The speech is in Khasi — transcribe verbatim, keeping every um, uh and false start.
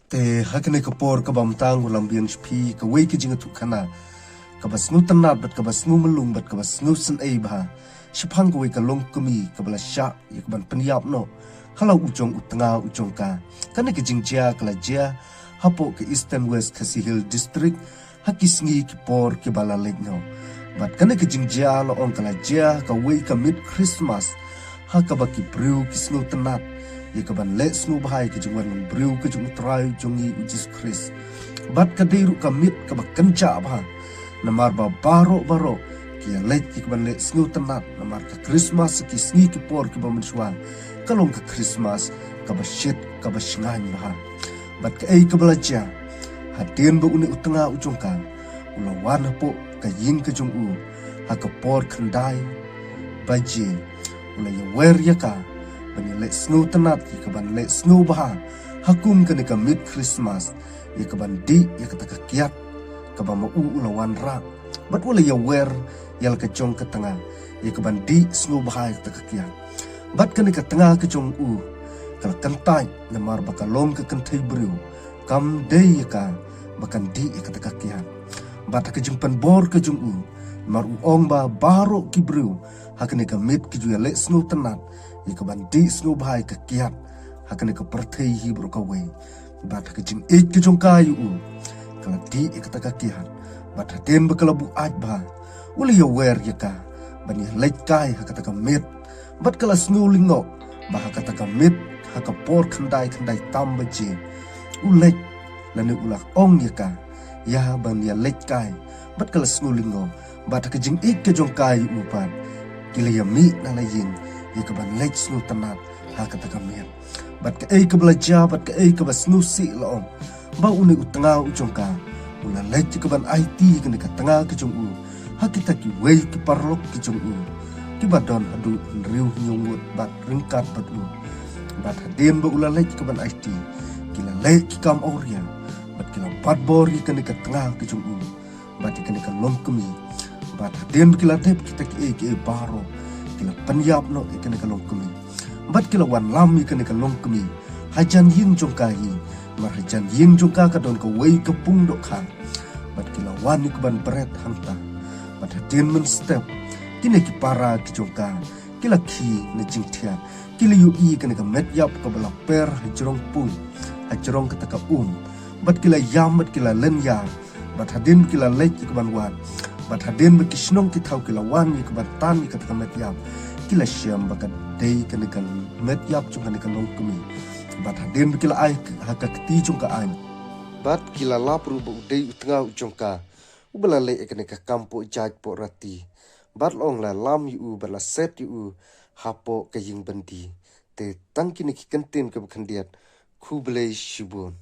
Te ha kane ka por kaba mynta ngan lam biang sha phi kawei ka jingïathuhkhana kaba sngewtynnat bad kaba sngewmyllung bad kaba sngewsynei bha shaphang kawei ka longkmie kaba la shah ïa kaban pynïap noh ha la u jong u tnga u jong ka. Kane ka jingjia ka la jia hapoh ka Eastern West Khasi Hills District ha ki sngi ki por kiba la leit noh. Bad kane ka jingjia la ong ka la jia ha kawei ka miet Christmas ha kaba ki briew ki sngewtynnat ïa kaban leh sngewbha ïa ka jingwan lang briew ka jong U Trai jong ngi U Jisu Khrist. Bad ka dei ruh ka miet kaba kynjah bha namar ba baroh baroh ki ïaleit ïa kaban leh sngewtynnat namar ka Christmas ha ki sngi ki por kiba mynshuwa ka long ka Christmas kaba shit kaba shngaiñ bha. Bad kaei kaba la jia, hadien ba une u tnga u jong ka u la wan hapoh ka ïing ka jong u ha ka por khyndai baje, u la ïawer ïa ka ban ïaleh sngewtynnat ïa kaban leh sngewbha ha kum kane ka miet Christmas ïa kaban dih ïa kata ka kiad kaba ma u u la wanrah. Bad u la ïawer ïa la ka jong ka tnga ïa kaban dih sngewbha ïa kata ka kiad. Bad kane ka tnga ka jong u ka la kyntait namar ba ka long ka kynthei briew, kam dei ïa ka ba kan dih ïa kata ka kiad. Bad ha ka jingpynbor ka jong u namar u ong ba baroh ki briew ha kane ka miet ki ju ïaleh sngewtynnat ïa kaban dih sngewbha ïa ka kiad ha kane ka pyrthei hi baroh kawei. Bad ha ka jingïeit ka jong ka ïa u ka la dih ïa kata ka kiad. Bad hadien ba ka la buaid bha u la ïawer ïa ka ban ïaleit kai ha kata ka miet. Bad ka la sngew lyngngoh ba ha kata ka miet ha ka por khyndai khyndai tam baje u leit, lane u la ong ïa ka ïa ban ïaleit kai. Bad ka la sngew lyngngoh bad ha ka jingïeit ka jong ka ïa u pat ki la ïamih na la ïing ïa kaban leit sngewtynnat ha kata ka miet. Bad kaei kaba la jia bad kaei kaba sngewsih la ong ba une u tnga u jong ka u la leit ïa kaban aiti ïa kane ka tnga ka jong u ha kita kiwei ki paralok ki jong u kiba don haduh hynriew hynñiew ngut bad ryngkat bad u. Bad hadien ba u la leit ïa kaban aiti ki la leh ki kam awria bad ki la bat bor ïa kane ka tnga ka jong u bad ïa kane ka longkmie. Bad hadien ba ki la dep kita kiei kiei baroh ki la pynïap noh ïa kane ka longkmie. Bad ki la wanlam ïa kane ka longkmie hajan ïing jong ka hi, namar hajan ïing jong ka ka don kawei ka pung dohkha. Bad ki la wan ïa kaban bret hangta. Bad hadien mynstep kine ki para ki jong ka ki la khie na jingthiat, ki la ïohi kane ka met ïap kaba la per hajrong pung, hajrong kata ka um. Bad ki la ïam bad ki la lynñiar. Bad hadien ba ki la leit ïa kaban wad, bad hadien ba ki shnong ki thaw ki la wan ïa kaban tan ïa kata ka met ïap, ki la shem ba ka dei kane ka met ïap jong kane ka longkmie. Bad hadien ba ki la ai ha ka kti jong ka aiñ, bad ki la lap ruh ba u dei u tnga u jong ka uba la leh ïa kane ka kam poh jait poh rati. Bad la ong la lam ïa u bad la set ïa u hapoh ka ïing byndi. Te tang kine ki kyntien kaba khyndiat. Khublei shibun.